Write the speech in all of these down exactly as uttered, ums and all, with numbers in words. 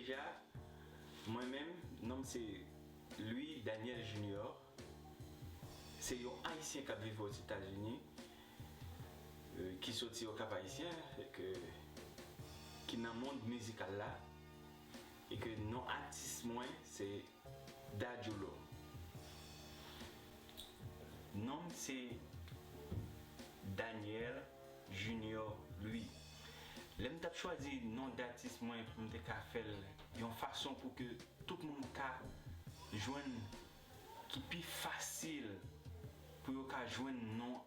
Deja, mwen menm, non m se Louis Daniel Junior. Se yon Ayisyen k ap viv Ozetazini, euh, ki soti Okap Ayisyen, e ke, ki nan mond mizikal la, e ke non atis mwen se Dadjoulo. Non m se Daniel Junior Louis. Lè m t ap chwazi non datis mwen pou m te ka fè l yon fason pou ke tout moun ka jwenn, ki pi fasil pou yo ka jwenn non,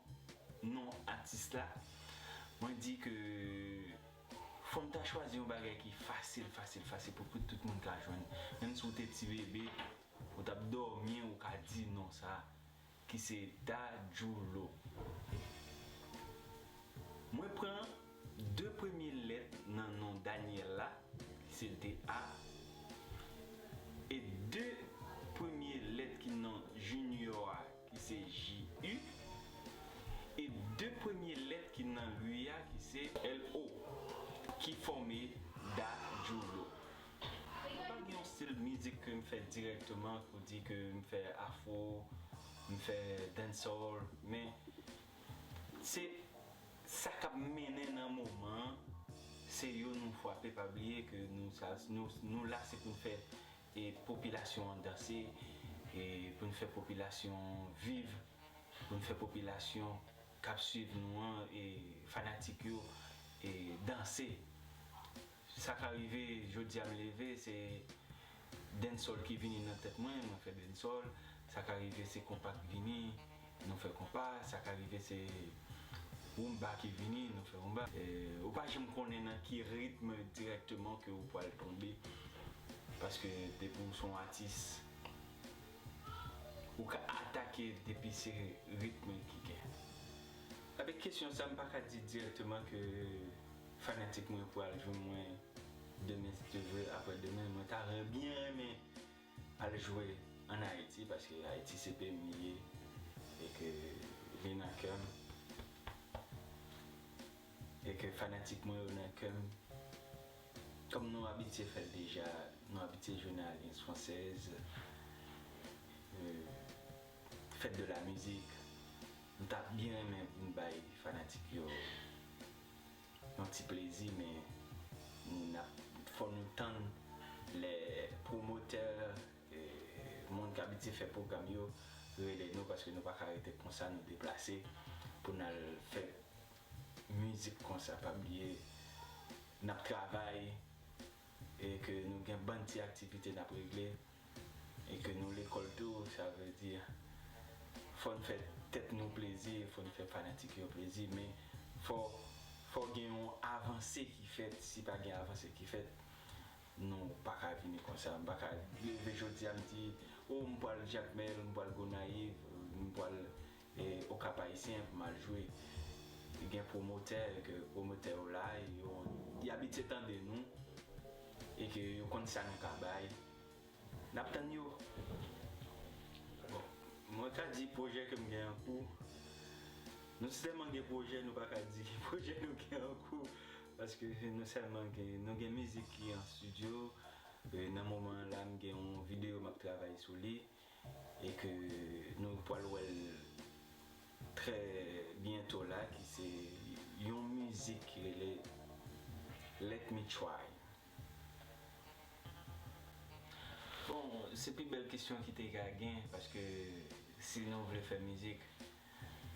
non atis la, mwen di ke fò m ta chwazi yon bagay ki fasil, fasil, fasil pou, pou tout moun ka jwenn. Menm si w te ti bebe, ou t ap dòmi, ou ka di non sa, ki se Dadjoulo. Mwen pran de premye lèt nan non Daniel la, ki se D A, e de premye lèt ki nan Junior a, ki se J U, e de premye lèt ki nan Louis a, ki se L O, ki fòme Dadjoulo. Mwen pa gen yon stil mizik ke m fè dirèkteman pou di ke m fè afro, m fè dancehall, men se sa k ap mennen nan moman an, se yo nou frape, pa bliye ke nou sa, nou, nou la se pou n fè, e, popilasyon an danse, e pou n fè popilasyon viv, pou n fè popilasyon k ap swiv nou an, e fanatik yo, e danse. Sa ka rive, jodi a m leve, se dancehall ki vini nan tèt mwen, mwen fè dancehall. Sa ka rive, se konpa ki vini, nou fè konpa. Sa ka rive, se rumba ki vini, nou fè rumba. E, ou pa janm konnen nan ki ritm dirèkteman ke ou pral tonbe, paske depi ou se yon atis, ou ka atake depi se ritm ki gen. Avèk kesyon sa, m pa ka di dirèkteman ke fanatik mwen pral jwenn mwen demen, si Dye vle, aprè demen. Mwen ta ren-, byen renmen al jwe ann Ayiti, paske Ayiti se peyi m li ye, e ke li nan kè m, e ke fanatik mwen yo nan kè m. Kòm nou abitye fè l deja, nou abitye jwe nan Alliance Française, euh, Fête de la Musique. Nou ta byen renmen pou n bay fanatik yo yon ti plezi, men n ap, fò nou tann lè pwomotè, e, moun k abitye fè pwogram yo rele nou, paske nou pa ka rete konsa, nou deplase pou n al fè mizik konsa. Pa bliye, n ap travay, e ke nou gen bann ti aktivite n ap regle, e ke nou lekòl tou, sa vle di, fò n fè tèt nou plezi, fò n fè fanatik yo plezi, men fò, fò gen yon avanse ki fèt. Si pa gen avanse ki fèt, nou pa ka vini konsa. M pa ka leve jodi a, m di, o, m pral Jakmèl, m pral Gonayiv, m pral, e, Okap Ayisyen pou m al jwe. Gen pwomotè, ke pwomotè yo la, yo, y abitye tande nou, e ke yo konn sa nou ka bay. N ap tann yo. Bon, mwen ka di pwojè ke m gen an kou. Nou tèlman gen pwojè, nou pa ka di ki pwojè nou gen an kou. Paske nou sèlman gen, nou gen mizik ki an estidyo. E nan moman an la, m gen yon videyo m ap travay sou li. E ke nou pral wè l trè byento la, ki se yon mizik ki rele Let Me Try. Bon, se pi bèl kesyon ki te ka gen, paske si nou vle fè mizik,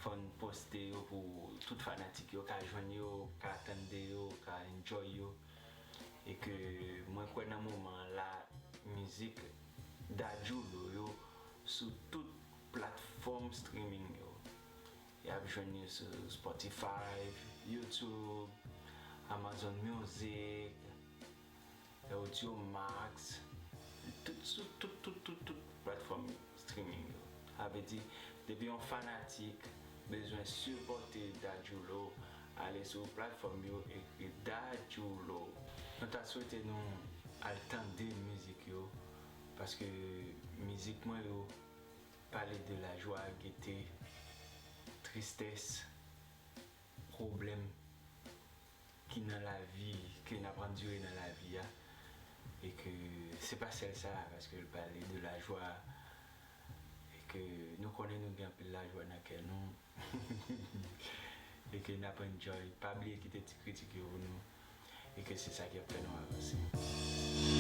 fò n poste yo pou tout fanatik yo ka jwenn yo, ka tande yo, ka enjoy yo. E ke mwen kwè nan moman an la, mizik Dadjoulo yo sou tout platfòm streaming yo. Y ap jwenn yo sou Spotify, YouTube, Amazon Music, Audiomack, tout, sou tout, tout, tout, tout platfòm streaming yo. Sa vle di, depi yon fanatik bezwen sipòte Dadjoulo, ale sou platfòm yo, ekri Dadjoulo. Nou ta swete nou al tande mizik yo, paske mizik mwen yo pale de lajwa, gete, tristès, pwoblèm ki nan lavi, ke n ap andire nan lavi a. E ke se pa sèl sa, paske l pale de lajwa, e ke nou konnen nou gen anpil lajwa nan kè nou, e ke n ap enjoy, pa bliye kite ti kritik yo pou nou, e ke se sa ki ap fè nou avanse.